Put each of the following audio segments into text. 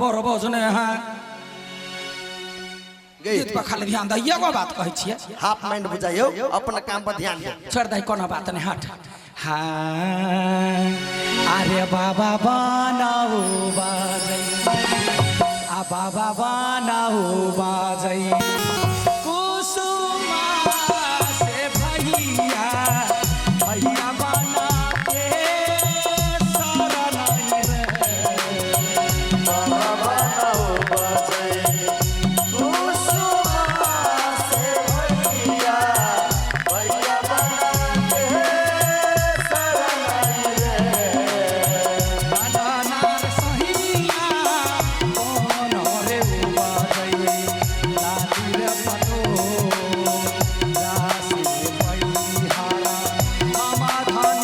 बड़ बजने है। गे गीत पर खाली ध्यान दे, एगो बात कहै छियै। हाफ माइंड बुझाइयो, अपन काम पर ध्यान दे। छोड़ दे, कोनो बात नहीं, हट। हाँ, अरे बाबा बनाऊ बाजै, आ बाबा बनाऊ बाजै, कुसुमा से भैया भैया बना के शरण रे। बाबा बनाओ बाजै कुसुमा से भैया भैया बना के शरण रे। बनानार सहिया कोन रे बाजै, लाली रे पटो रासी पैहारा समाधान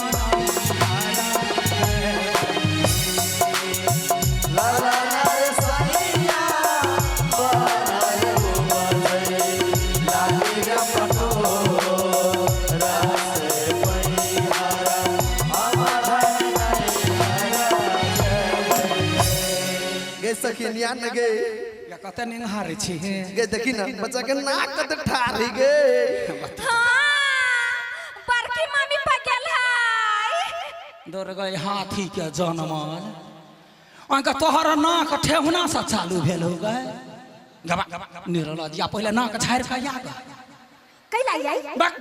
रे। लाला नार सैया बनायो बाजै, लाली रे पटो रासे पैहारा समाधान गे। सखी नियान गे। या कते निहारै छी हे। गे देखी ना बच्चा के नाक कते ठाढ़ ही गे। हाँ, बड़की मामी पगल है। दौड़ गई हाथी के जनमल, अहाँके तोहर नाक ठेहुना से चालू भेल हो गए। गबा निरलजिया, पहिले नाक झाड़ि कऽ आ गे। कैला आई? बक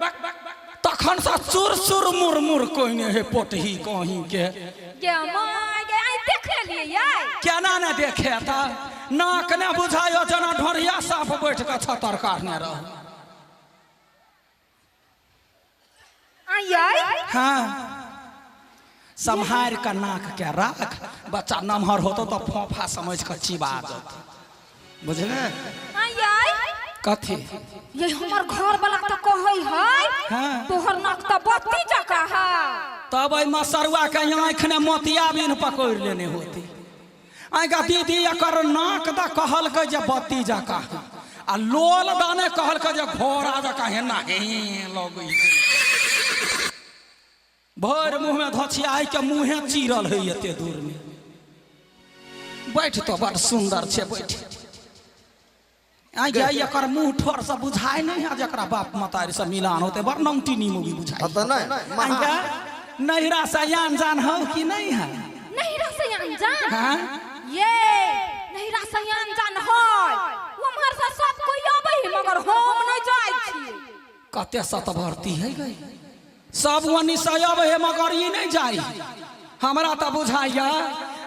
तखन से चुर चुर मुर मुर कोइने हे पोटही कहीं के। गे माय गे, आई देख लेलियै आई। केना ने देखे तऽ नाक ने बुझायो जेना ढोरिया साफ बैठ कऽ छतर काटने रह। आई आई। हाँ, सम्हारि कऽ नाक के राख, बच्चा नमहर होतो तऽ फोफा समझ कऽ चिबा जेतौ, बुझले? आई आई। कथी? ये हमर घर वाला तऽ कहै है, हाँ। तोहर नाक तऽ बत्ती जकाँ है। तब एहि मसरुआ के आँखि ने मोतियाबिन पकड़ि लेने होती। आँखि दीदी एकर नाक दऽ कहलकै जे बत्ती जकाँ है, आ लोल दाने कहलकै जे घोड़ा जकाँ हेना हे लगै। भरि मुँहमे धोछियाइ के मुँहे चीरल है एते दूर में। बैठ तो बड़ सुंदर छै, बैठ। आइ एकर मुँह ठोर से बुझाय नहीं है जकरा बाप मतारी से मिलान होते, बड़ नमटीनी मूवी बुझाय। हाँ तो नहीं। आइ नैहरा से आन जान हो कि नहीं है? नैहरा से आन जान? हाँ। ये नैहरा से आन जान है, उम्हर से सब कोई आबै है मगर हम नहीं जाइ छी। कते सतभरती है गई, सब वनी से अबै है मगर ई नहीं जाइ। हमरा तऽ बुझाइया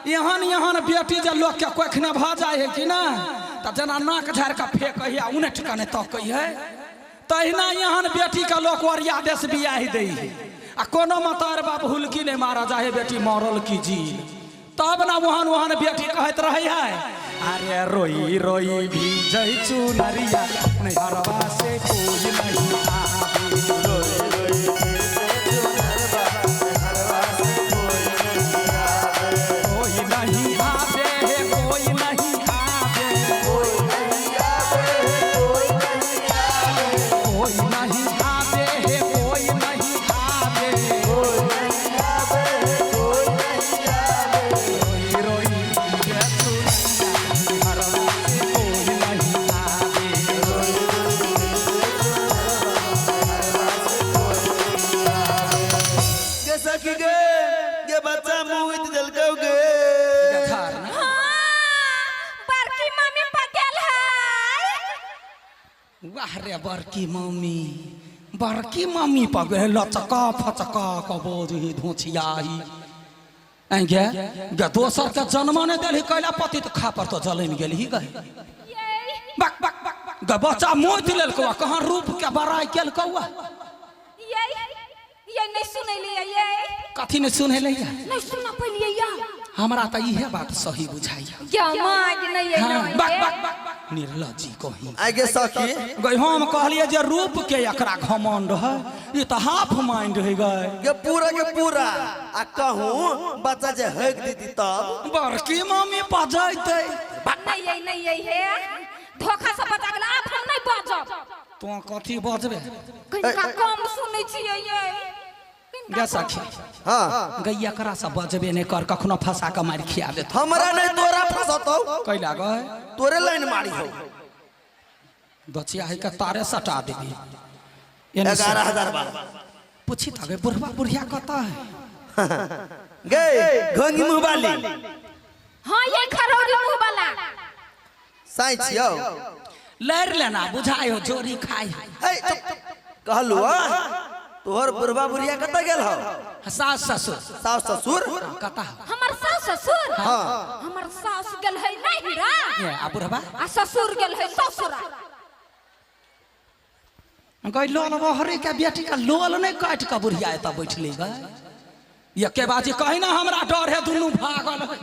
एहन एहन बेटी जे लोकके कोखने भऽ जाइ है कि ना, तऽ जेना नाक झाड़ि कऽ फेकै है आ उनटि कऽ नहि तकै है, तहिना एहन बेटीके लोक ओरिया देश बियाहि दै है, आ कोनो मतार बाप हुलकी नहि मारऽ जाइ है बेटी मरल की जील। तब ना ओहन ओहन बेटी कहैत रहै है, अरे रोई रोई भीजै चुनरिया नैहरवा से कोई नहीं आवे। रोई रोई भीजे चुनरबा नैहरवा से कोई नहीं आवे। कोई नहीं आवे हे, कोई नहीं आवे। कोई नहीं आवे कोई नहीं आवे। कोई नहीं आवे हे, कोई नहीं आवे। कोई नहीं आवे कोई नहीं आवे। रोई रोई भीजै चुनरिया नैहरवा से कोई नहीं आवे। रोई रोई भीजे चुनरबा नैहरवा से कोई नहीं आवे। गे सखी गे, गे बच्चा मुँह देलकौ गे। झाड़ ना। हाँ, बड़की मामी पगल है। वाह रे बड़की मम्मी, बड़की मम्मी पगे लचका फचका क बोझी धोछियाही। गे गे दोसर के जन्म नहि देलही कैला पति तऽ खा पर तो जलमि गेलही गए। बक बक बक गे बच्चा मोति लेलकौ आ कहाँ रूप के बड़ाई केलकौ आ। ये नहीं सुनैलियै ये। कथी नहि सुनेलैया? नहीं सुना पैलियै या। हमरा तऽ इहे बात सही बुझाइया। गे माय नहीं ये। हाँ, नहीं बक ये। बक बक निर्लज्जी कहीं। आइ गे सखी गई हम कहलिए जे रूप के एकरा घमंड है, ई तऽ हाफ माइंड है गए। गे पूरा के पूरा, आ कहूँ बच्चा जे हक दीदी तब बड़की मम्मी बजैतै। नहीं ये नहीं ये हे, धोखा से बचा गेल, आब हम नहीं बाजब। तों कथी बजबे? किनका कम सुनै छियै ये? गे सखी। हाँ। गई एकरा से बजबे नहीं कर, कखनो फंसा के मारि खिया देत। हमरा नहीं तोरा फंसा फंसतौ। कैला गए? तोरे लाइन मारी हो। दचिया है के तारे सटा देबी एने से। 11,000 वाला। पूछी तगे बुढ़वा बुढ़िया कत है? गे घोंगी मुंह वाली। हाँ, ये खरौरी मुंह वाला। साई छियौ। लड़ लेना बुझाय हो जोरी खाई है। ए चुप कहलु आ तोहर बुढ़वा बुढ़िया कतऽ गेल हौ? सास ससुर। सास ससुर। कत है? हमर सास ससुर। हाँ। हमर सास गेल है नैहरा। ये आ बुढ़वा? आ ससुर गेल है ससुरा। गई लोल बहरे के बेटी का लोल नहीं काट के बुढ़िया एतऽ बैठली गए। एके बाजी कही ना हमरा डर है दुनू भागल है।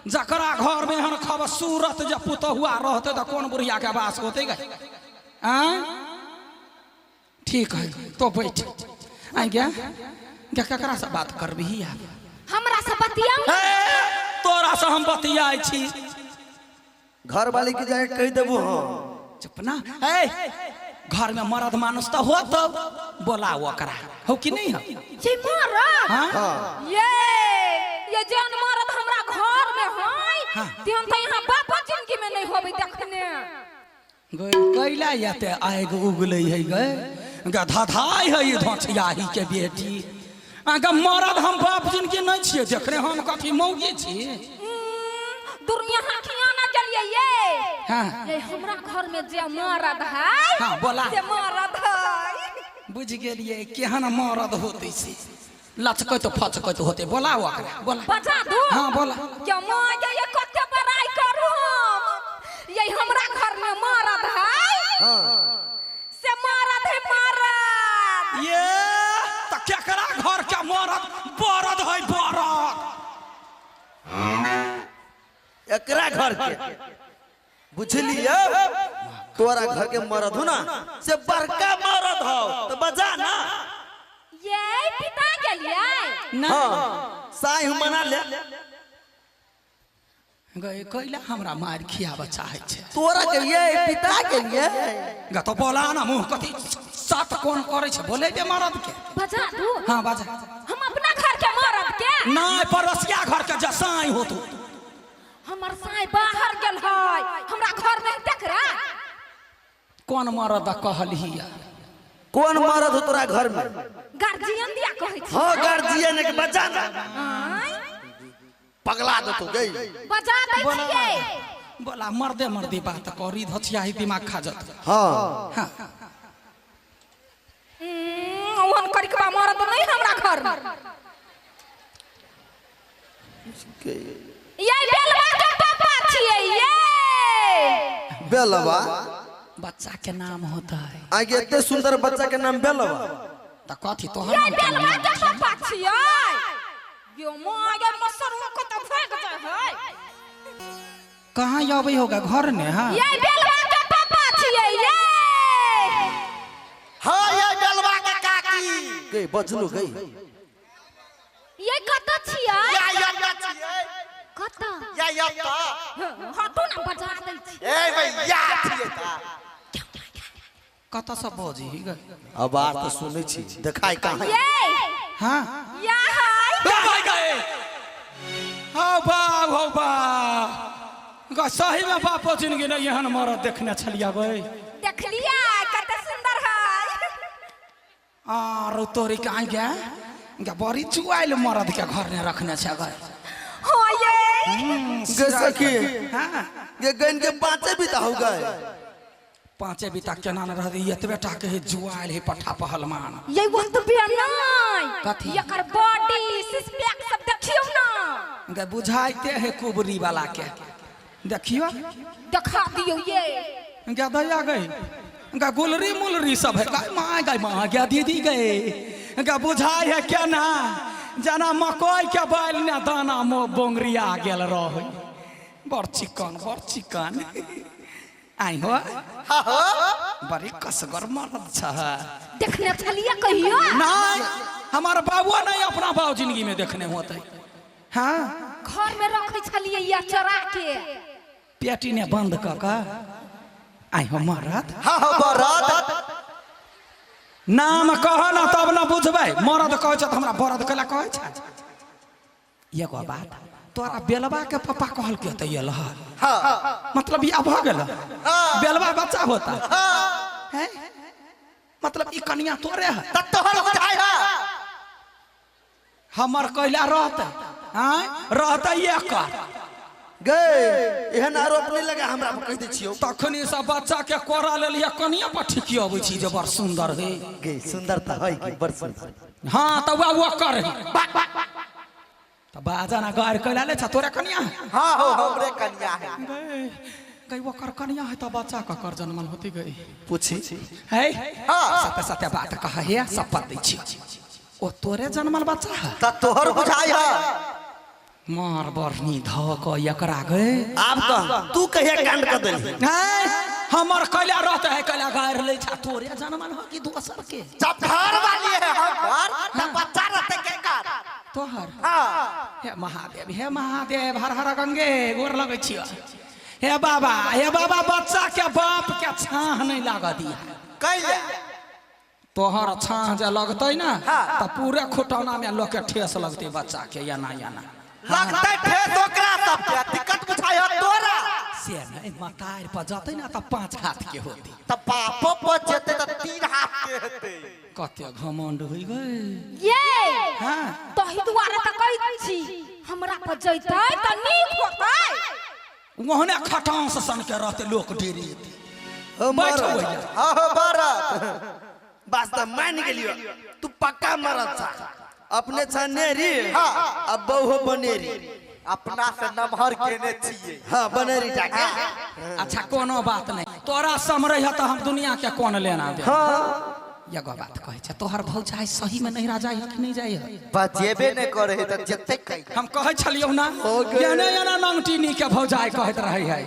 जकरा घर में एहन खूबसूरत जे पुतहुआ रहते तऽ कोन बुढ़िया के वास होते गए? आँय ठीक है तो बैठ। आइ गे गे ककरा से बात करबही आब? हमरा से बतियाउ। हे, तोरा से हम बतियाइ छी। घर वाली के जाके कहि देबू। हाँ। चुप ना। ए घर में मर्द मानुस तऽ हो तो बोला ओकरा हो कि नहीं हो? ये मरद? हाँ। ये जन मरद हमरा घर में है। हाँ। तेहन तऽ यहाँ बापो जिंदगी में नहीं होबे देखने। गए कैला यते आग उगलै है गए गधाधाई है ई धोछियाही के बेटी। आगा मरद हम बाप जिनके नहीं छियै देखने, हम कथी मौगी छी? दुनिया किया ना गेलियै ये। हाँ। ये हमरा घर में जे मरद है। हाँ, बोला। से मरद है। बुझि गेलियै केहन मरद होतै से लचकैत फचकैत होतै। बोला ओकरा बोला। बजा दू। हाँ बोला। क्या माँ ये ये कते बड़ाई करू हम। ये हमरा घर में मरद है। हाँ। से मरद है मरद। ये त केकरा घर के मरद बरद है बरद? एकरा घर के बुझलिए तोरा घर के मरद हो ना से बड़का मरद हो तो बजा ना। ये पिता गेलियै। ना। हाँ साई हम मना ले। गए कैला हमरा मार खियाबऽ चाहै छै? तोरा के ये पिता के ये। गा तो बोला ना मुँह कथी सात कोन करै छै बोले दे मरद के। बजा दू। हाँ बजा। हम अपना घर के मरद के। नहीं पड़ोसिया घर के जसाई हो तू। हमर साई बाहर गेल है हमरा घर में देखरा। कोन मरद कहलही? कौन मरद हो तोरा घर में? गार्जियन दिया कहै छी। हाँ गार्जियन के बजा ना। आँय? पगला देतो गई। बजा दै छियै। बोला मर्दे मर्दी बात करी धचियाही दिमाग खा जत। हाँ। हाँ। ओहन करिकबा मरद नहीं हमरा घर में। ये बेलवा के पापा छियै ये। बेलवा? बच्चा के नाम होता है। आगे इतने सुंदर बच्चा के नाम बेलवा। त कथी तोहर ये नाम केना? बेलवा के पापा छियै। यो माँ ये मसरुआ को तो भाग जाय है। कहाँ आबै होगा घर ने? हाँ। ये बेलवा के पापा छियै ये। हाँ ये बेलवा के काकी। गई बजलू गई। ये कत छियै? या या छियै। कत? या या ता। हटू ना बजा दै छी। ए भैया छियै ता। कत से बजी गए? आवाज तो सुनै छी देखाय कहाँ? ये। हाँ। या हाय। भाई गए। हौ बाप हौ बाप। गा सही में बापो जिंदगी नहीं एहन मरद देखने छलिया गए। देखलियै कते सुंदर है। आर तोरी के आई गया गा बड़ी चुआइल मरद के घर ने रखने छ गए। हाँ ये। गे सखी। हाँ। गे गन के पांचे बीता हो गए। पांचे बीता केना न रहती एतबे टा के है जुआइल है पट्ठा पहलवान। ये ओतबे नहीं। कथी? एकर बॉडी सिक्स पैक सब देखियौ ना। गे बुझाइते है कुबरी वाला के। देखियो। देखा दियौ ये। गे दया गई। गा गुलरी मुलरी सब है। गाय माँ गाय माँ गया दीदी गए। गा बुझाइ है केना जना मकई के बैल ने दाना मो बोंगरिया गेल रहे। बड़ चिकन बड़ चिकन। आई हो बड़ी कसगर मरद छ। देखने छलियै कहियो? नहीं हमार बाबुआ नहीं अपना बाबू जिंदगी में देखने होते। हाँ। घर में रखे छलियै या चरा के। पेटी ने बंद क के आई हो मरद। हाँ हाँ मरद। नाम कह ना तब ना बुझबै। मरद कहै छ त हमरा बरद कैला कहै छ? एगो बात तोरा बेलवा के पापा कहल के तऽ एल हँ हाँ मतलब बियाह भऽ गेल बेलवा बच्चा होता हाँ है मतलब ई कनिया तोरे है त तोहर बुझाइ है हमर कैला रहतै आँय रहतै एकर गे एहन आरोप नहीं लगा हमरा पर कहि दै छियौ तखनी से बच्चा के कोरा लेलियै कनिया पर ठीकी अबै छी जे बड़ सुंदर है गे सुंदर तऽ है कि बड़ सुंदर हाँ तऽ वएह ओकर है तऽ बाजा ना गारि कैला ले छ तोरे कनिया है हाँ हो हमरे कन्या है गई गई ओकर कनिया है तऽ बच्चा ककर जनमल होती गई पूछी है हाँ। सत्य सत्य बात कह हे शपथ दै छी ओ तोरे जनमल बच्चा है त तोहर बुझाइ है मार बढ़नी धऽ कऽ एकरा गए आब कह तू कहिया कांड कर देली हैं हमर कैला रहते है कैला गारि लै छ तोरे जनमल हो कि दोसर के जब घर वाली है हमर त बच्चा रहते के कर तोहर हाँ हे महादेव हे महादेव हर हर गंगे गोर लगै छियौ हे बाबा हे बाबा बच्चा के बाप के छाह नहीं लागऽ दिया कैले तोहर छाह जे लगतै ने हाँ। तऽ पूरे खुटौना में लोग के ठेस लगतै बच्चा के एना एना लगतै ठेस ओकरा सबके दिक्कत बुझाइ है तोरा से नहीं मतार पर जतै ने तऽ 5 हाथ के होतै त बापो पर जेतै त 3 हाथ के हेतै कते घमंड होइ गई ये हाँ तही दुआरे तऽ कहै छी हमरा पर जैतै तऽ नीक होतै ओहने खटांस सन के रहते लोक डेरी हो बैठो मरद। भैया। हाँ हो बारत बस तऽ मान गेलियो तू पक्का मरद छा अपने छा नेरी हाँ। अब बहु बनेरी अपना से नमहर केने छियै हाँ बनेरी टाके अच्छा कोनो बात नहीं तोरा समरे है तो हम दुनिया के कोन लेना दे हाँ एगो बात कहै छै तोहर भौजाई सही में नहिरा जाइ है कि नहीं जाइ है बजेबे नहि करे है त जते कहि हम कहै छलियौ ना एने एना नंगटीनी के भौजाई कहैत रहै है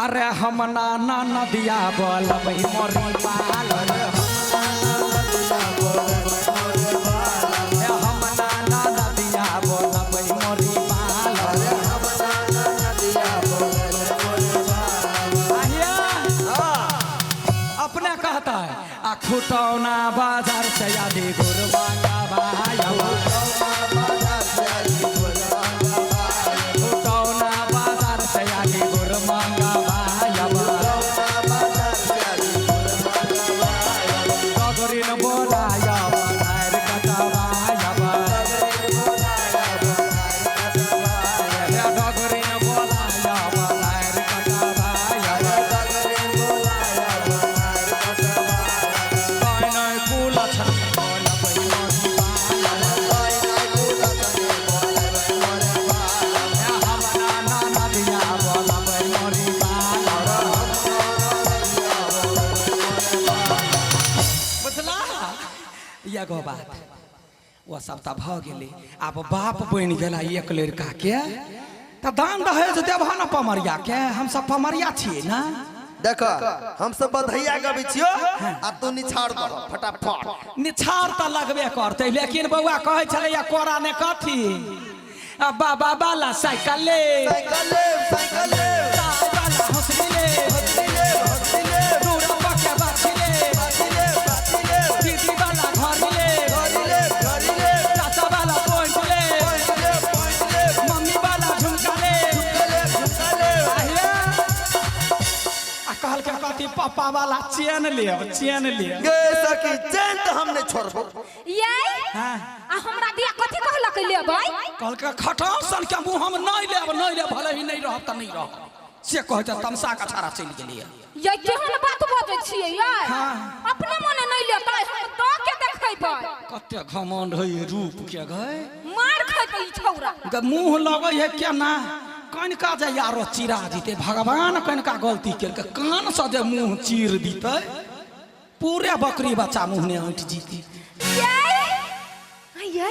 अरे हम नाना नदिया बोलबै मोरी पाल हम नाना नदिया बोलबै मोरी पाल आहिया अपने कहता है आ खुटौना बाजार से आदि गुरबा का भाई खुटौना बाजार से आदि गुरमा का भाई गगरिन बोलाया बनाएर कटवाया डगरिन बोलाया बनाएर कटवाया तैनै कुल छन् बोलबै मोरी बाल। हमरा नाना दिया बोलबै मोरी बाल। बुझला एगो बात ओ सब तऽ भऽ गेलै आब बाप बनि गेला एक लड़का के तऽ दान दहेज देबह ने पमरिया के हमसब पमरिया छियै ने देख हम सब बधैया गबै छियो आ तू निछाड़ दह फटाफट निछाड़ तऽ लगबे करतै लेकिन बौआ कहै छलैया कोरा ने कथी आ बाबा बाला साइकिल ले साइकिल लेब साइकिल लेब तार बाला हौसली ले हौसली लेब हौसली लेब दूरबा के बाछी ले बाती लेब बाती लेब दीदी बाला घड़ी ले घड़ी लेब घड़ी लेब चाचा बाला पॉइंट ले पॉइंट लेब पॉइंट लेब मम्मी बाला झुमका ले झुमका लेब झुमका लेब आहिया। आ कहलकै कथी पापा वाला चेन लेब चेन लेब गे सखी चैन तऽ हम नहि छोड़बो ये हाँ। आ हमरा दिया कथी कहलक लेबै कहलकै खटाउ सन के मुँह हम नहि लेब नहि लेब भले ही नहि रहब तऽ नहि रहब से कहै छै तमसा के छाड़ा चलि गेलियै ये केहन बात बजै छियै ये हाँ। अपने मने नहि लेतै हम दऽ के देखेबै कते घमंड है रूप के गए मार खेतै ई छौरा ग मुँह लगै है केना कनिका जे यारो चिरा जीते भगवान कनिका गलती केलकै कानसँ जे मुँह चीर दितै पूरे बकरी बच्चा मुँह ने ऐंठ जीती ये ये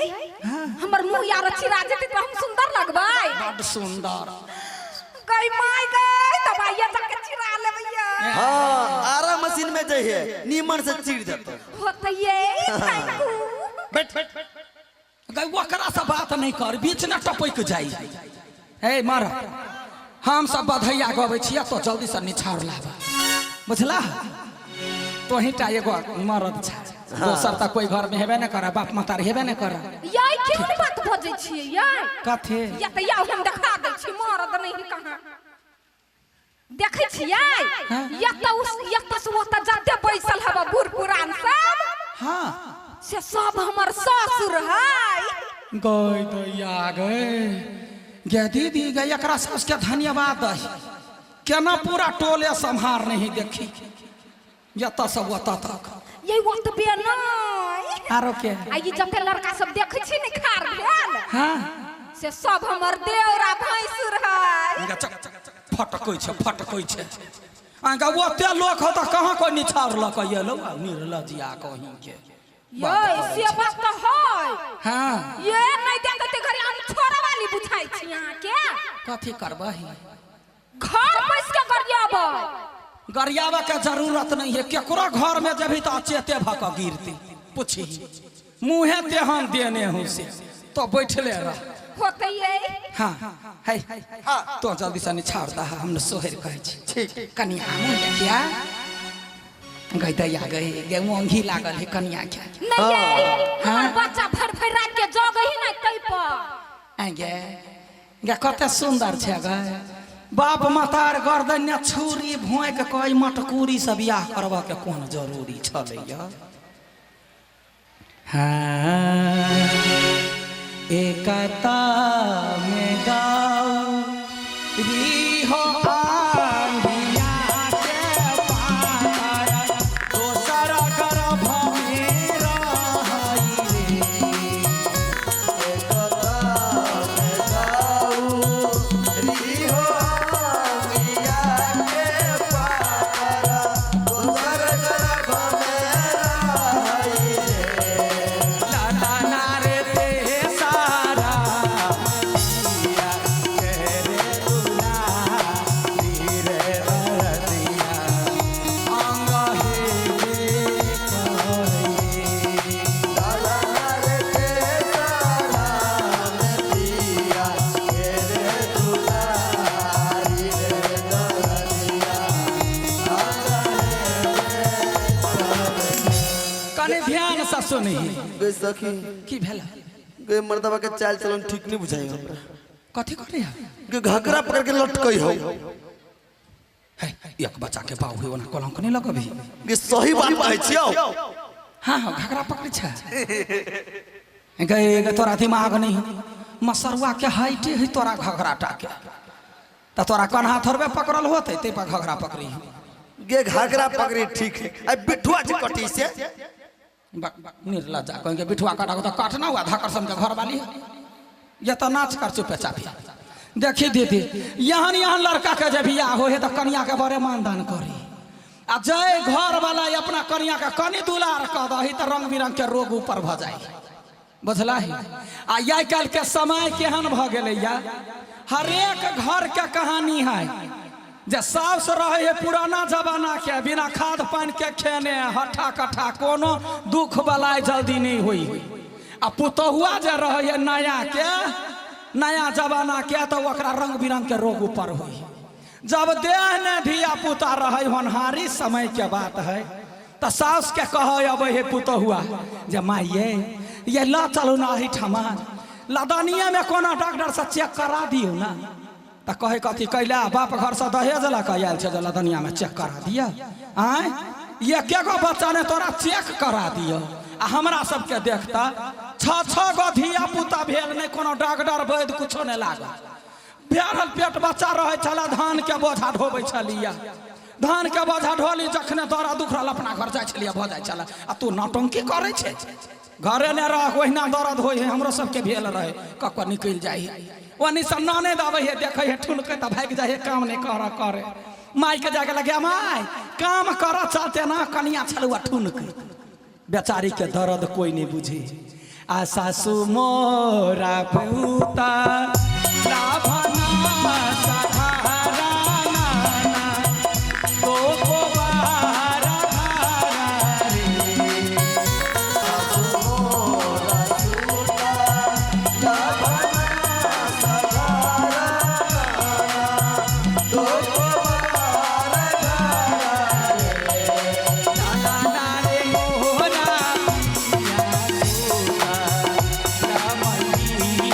हमर मुंह यार चिरा जेतै तऽ हम सुंदर लगबै बड सुंदर गई माय गई तब आइया जाके चिरा लेबै ये हाँ आरा मशीन में जइहे नीमन से चीर देतो होतै ये thank you बैठ गई ओकरा से बात नहीं कर बीच ने टपक जाई हे मर हम सब बधैया गबै छियै तो जल्दी से निछाड़ लाब बुझला तोही टा एगो मरद छा दोसर तऽ कोई घर में हेबे ने कर बाप महतारी हेबे ने कर ये केहन बात खोजै छियै यै? कथी? या तऽ याउ हम देखा दै छी मरद नहीं कहाँ देखै छियै? हाँ। या तऽ उस या तऽ से ओतऽ जते बैसल हब बूढ़ पुरान सब हाँ से सब हमर ससुर है। गई दैया गए गे दीदी गे, एकरा सबके धन्यवाद दही, केना पूरा टोले सम्हार नहीं देखी जतऽ सब ओतऽ तक। ये ओतबे नहीं आरो के आ ई जते लड़का सब देखै छी ने खार भेल हाँ से सब हमर देवर आ भैंसुर है। फटकै छै फटकै छै अहाँके ओते लोक हो तऽ कहाँ कोइ निछाड़ लऽ कऽ एलौ निर्लजिया कहीं के। ये से बात तऽ है। हाँ ये नहीं देखते घरे हम छोड़ा वाली बुझाइ छी अहाँके। कथी करबही? घर बैस के गरियाबै। गरियाबे के जरूरत नहीं है, केकरो घर में जबही तऽ अचेते भऽ कऽ गिरती। पूछी मुँहे तेहन देने हूँ से तो बैठले रह। होते ये। हाँ है तो जल्दी से निछाड़ दा, हम सोहर कहै छी कनिया मुँह देखिया गई दैया गई गे मोंघी लागल है कनिया के। नहीं ये हाँ? हमर बच्चा भर भर रात के जगही नहीं तै पर। आइ गे गे कते सुंदर छै गे, बाप मतार गर्दन ने छुरी भोंक कई मटकूरी से बियाह करबा के कोन जरूरी छलैया। हाँ एकता में गाओ री हो आंधिया के पातर, दोसर गर्भ में रहई रे। लाला रे ते सारा पिया रे दुलारी रे बरदिया अंग हे करे। कने ध्यान से सुनी। गे सखी की भेल? गे मर्दवा के चाल चलन ठीक नहीं बुझाई हमरा। कथी करे है? गे घघरा पकड़ के लटकई हो। है एक बच्चा के बाऊ है ओना कलंक नहीं लगबी। गे सही बात कहै छियौ। हाँ हाँ घघरा पकड़ै छै गे, गे तोरा दिमाग नहीं है, मसरुआ के हाइटे है तोरा घघरा टा के, त तोरा कन्हा थोड़बे पकड़ल होते तै पर घघरा पकड़ी। गे घघरा पकड़ी ठीक है, आ बिठुआ जे कटी से निर्लज्जा कहेंगे बिठुआ काटा को तो काटना हुआ धाकर सन के घर वाली है। ये तो नाच कर चुपे चापी। देखी दीदी यहाँ यहाँ लड़का के जब बियाह हो है तो कन्या के बड़े मानदान करी, आ जय घर वाला अपना कन्या के कनी दुलार कह दही तो रंग बिरंग के रोग ऊपर भ जाए, बुझला ही। आ आइ काल्हि के समय केहन भ गेलैया, हरेक घर के कहानी है जे साउस रहे है पुराना जमाना के, बिना खाद पानि के खेने हट्ठा कट्ठा कोनो दुख बलाय जल्दी नहीं हुई, आ पुतहुआ जे रहे है नया के नया जमाना के तो ओकरा रंग बिरंग के रोग ऊपर हुई। जब देह ने धिया पुता रहे होनहारी समय के बात है तो साउस के कह अबे है पुतहुआ जे माइये ये ल चलू ना एहिठामा लदनिया में कोनो डॉक्टर से चेक करा दियौ ना, त कहे कथी कैला बाप घर से दहेज लऽ कऽ आयल छै जे लदनिया में चेक करा दिअ, आँय एके गो बच्चा ने तोरा चेक करा दिअ। आ हमरा सबके देखता 6 6 गो धिया पुता भेल नहि, कोनो डॉक्टर वैद्य कुछो नहि लागल, भरल पेट बच्चा रहै छलै, धान के बोझा ढोबै छलियै, धान के बोझा ढोली जखने दौरा दुख रहल अपना घर जाइ छलियै भऽ जाइ छलै। आ तू नौटंकी करै छै, घरे नहि रह ओहिना दर्द होइ है, हमरो सबके भेल रहे कऽ निकलि जाइ है, ओनी से ननद आबै है देखै है ठुनकै तऽ भागि जाइ है, काम नहि कर करे माइके जाके लगे माय काम कर चलते ना कनिया छलुआ ठुनकै, बेचारी के दर्द कोई नहीं बुझे। आ सासू मोरा पूता लाभना सहारा नाना तो कोबारा धारा रे। लाला रे मोरा पिया सुता रमैया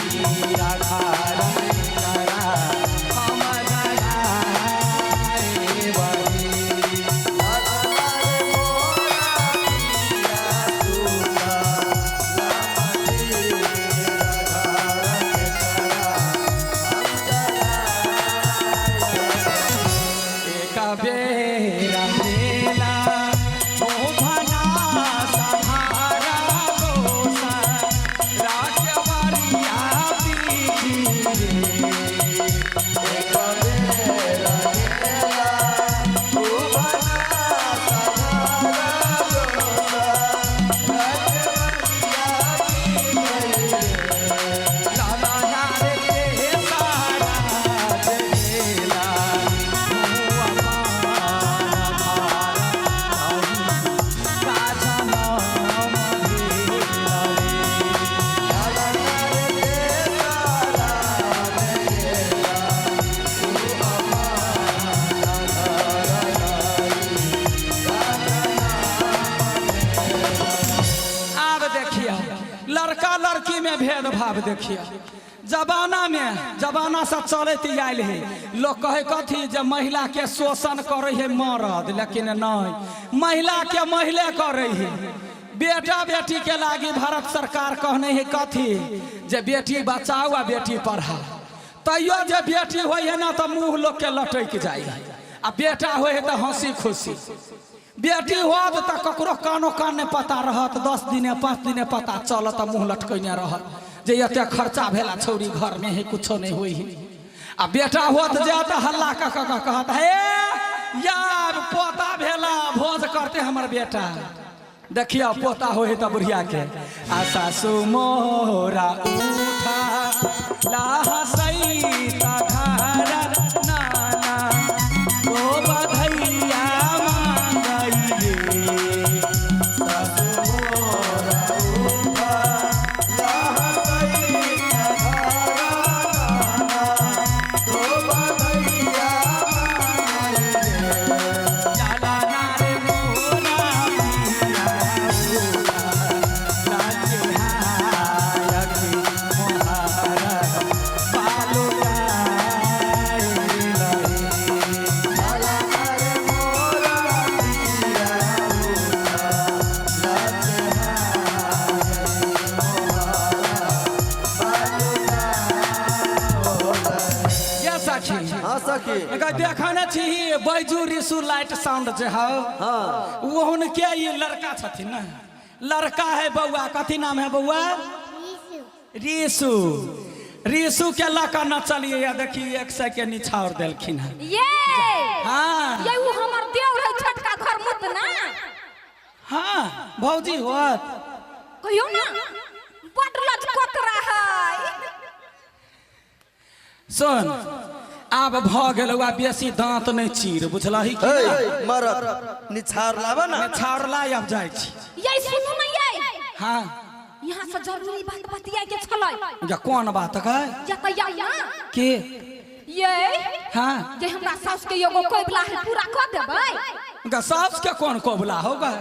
लड़का लड़की में भेदभाव देखिए। जमाना में जमाना से चलैत आयल है। लोग कहे कथी जे महिला के शोषण करे है मर्द, लेकिन नहीं, महिला के महिले करे है। बेटा बेटी के लागी भारत सरकार कहने है कथी जे बेटी बचाओ आ बेटी पढ़ाओ। तैयो जे बेटी होइ है ना तो मुँह लोग के लटक जाइ है, आ बेटा होइ है तो हंसी खुशी। बेटी होत तो ककरो कानो कान नहीं पता रहत, 10 दिने 5 दिने पता चलत, मुँह लटकने रहत जे एते खर्चा भेला छौरी घर में है कुछो नहीं होइ है। आ बेटा होत जे तो हल्ला क क क कहत हे यार पोता भेला भोज करते हमर बेटा। देखियो पोता हो है तो बुढ़िया के आ सासु मोरा उठा लाहसैता घरा नाना ओ बधैया मांगइए। लाला नारे मोरा पिया लाल हायक मोहारा बालो गाए लहे। ये सखी हाँ सखी एकर देखा न छी बैजू रिसु लाइट साउंड जे हौ। हाँ वो हुनके ई लड़का छथिन ना, लड़का है बौआ, कथी नाम है बौआ? रिसु। रिसु के लड़का न चलिए या देखी 100 के निछावर देलखिन है। ये हाँ ये उ हमर देवर है छोटका घर मुत ना। हाँ भौजी होत कहियो ना बड लजकोतरा है। सुन आब भ गेल आ बेसी दांत नहीं चीर, बुझलही कि ए मरद निछार लावा ना। निछावर ला आब जाइ छी। ये सुनू ना ये हाँ यहाँ से जरूरी बात बतिया के छलै। या कौन बात कह या त या ना के? ये हाँ जे हमरा सास के एगो कोबला है पूरा क देबै। सास के कौन कोबला होगा?